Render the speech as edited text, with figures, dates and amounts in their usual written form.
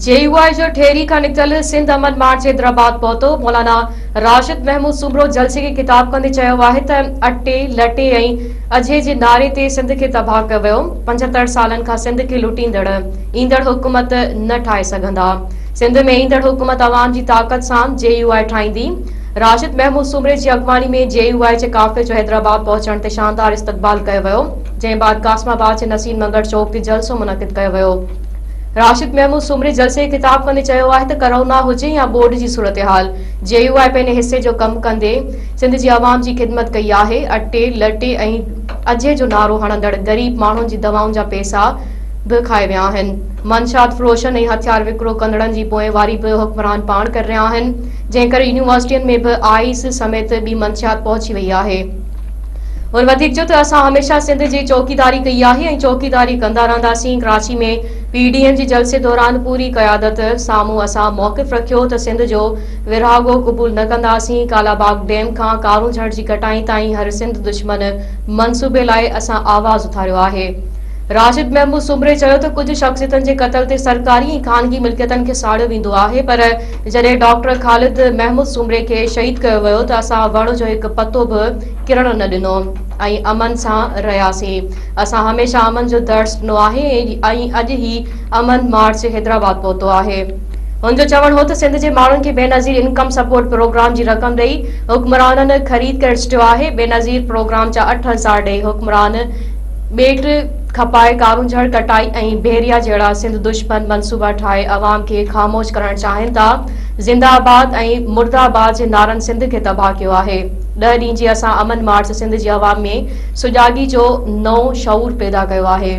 جي يو آء جو ٺيڙهي کان نڪتل سنڌ امن مارچ حيدرآباد پهتو، مولانا راشد محمود سومرو جلسي کي خطاب ڪندي چيو آهي ته اٽي، لٽي ۽ اجهي جي نعري تي سنڌ کي تباهه ڪيو ويو، 75 سالن کان سنڌ کي لٽيندڙ ايندڙ حڪومت نه ٺاهي سگهندا، سنڌ ۾ ايندڙ حڪومت عوام جي طاقت سان جي يو آء ٺاهيندي. راشد محمود سومري جي اڳواڻي ۾ جي يو آء جي قافلي جو حيدرآباد پهچڻ تي شاندار استقبال ڪيو ويو، جنهن بعد قاسم آباد جي نصير منگٽ چوڪ تي جلسو منعقد ڪيو ويو. راشد محمود سومري جلسي کي خطاب ڪندي چيو آهي ته ڪرونا هجي يا ٻوڏ جي صورتحال، جي يو آء پنهنجي حصي جو ڪم ڪندي سنڌ جي عوام جي خدمت ڪئي آهي، اٽي، لٽي ۽ اجهي جو نعرو هڻندڙ غريب ماڻهن جي دوائن جا پئسا به کائي ويا آهن، منشيات فروشن ۽ هٿيار وڪرو ڪندڙن جي پوئواري به حڪمران پاڻ ڪري رهيا آهن، جنهن ڪري يونيورسٽين ۾ به آئيس سميت ٻي منشيات پهچي وئي آهي. هن وڌيڪ چيو ته اسان هميشه سنڌ جي چوڪيداري ڪئي آهي ۽ چوڪيداري ڪندا رهنداسين، ڪراچي ۾ پي ڊي ايم جي جلسي دوران پوري قيادت سامهون اسان موقف رکيو ته سنڌ جو ورهاڱو قبول نه ڪنداسين، ڪالاباغ ڊيم کان ڪارونجهر جي ڪٽائي تائين هر سنڌ دشمن منصوبي لاء اسان آواز اٿاريو آهي. راشد محمود سومري چيو ته ڪجهه شخصيتن جي قتل تي سرڪاري ۽ خانگي ملڪيتن کي ساڙيو ويندو آهي پر جڏهن ڊاڪٽر خالد محمود سومري کي شهيد ڪيو ويو ته اسان وڻ جو هڪ پتو به ڪرڻ نه ڏنو ۽ امن سان رهياسين. اسان هميشه امن جو درس ڏنو آهي ۽ اڄ هي امن مارچ حيدرآباد پهتو آهي. هن جو چوڻ هو ته سنڌ جي ماڻهن کي بينظير انڪم سپورٽ پروگرام جي رقم ڏئي حڪمرانن خريد ڪري ڇڏيو آهي، بينظير پروگرام جا 8000 ڏئي حڪمران ٻيٽ کپائي ڪارونجهر ڪٽائي ۽ بحريا جهڙا سنڌ دشمن منصوبا ٺاهي عوام کي خاموش ڪرڻ چاهين ٿا، زنده آباد ۽ مرده آباد جي نعرن سنڌ کي تباهه ڪيو آهي، ڏهه ڏينهن جي اسان امن مارچ سنڌ جي عوام ۾ سجاڳي جو نئون شعور پيدا ڪيو آهي.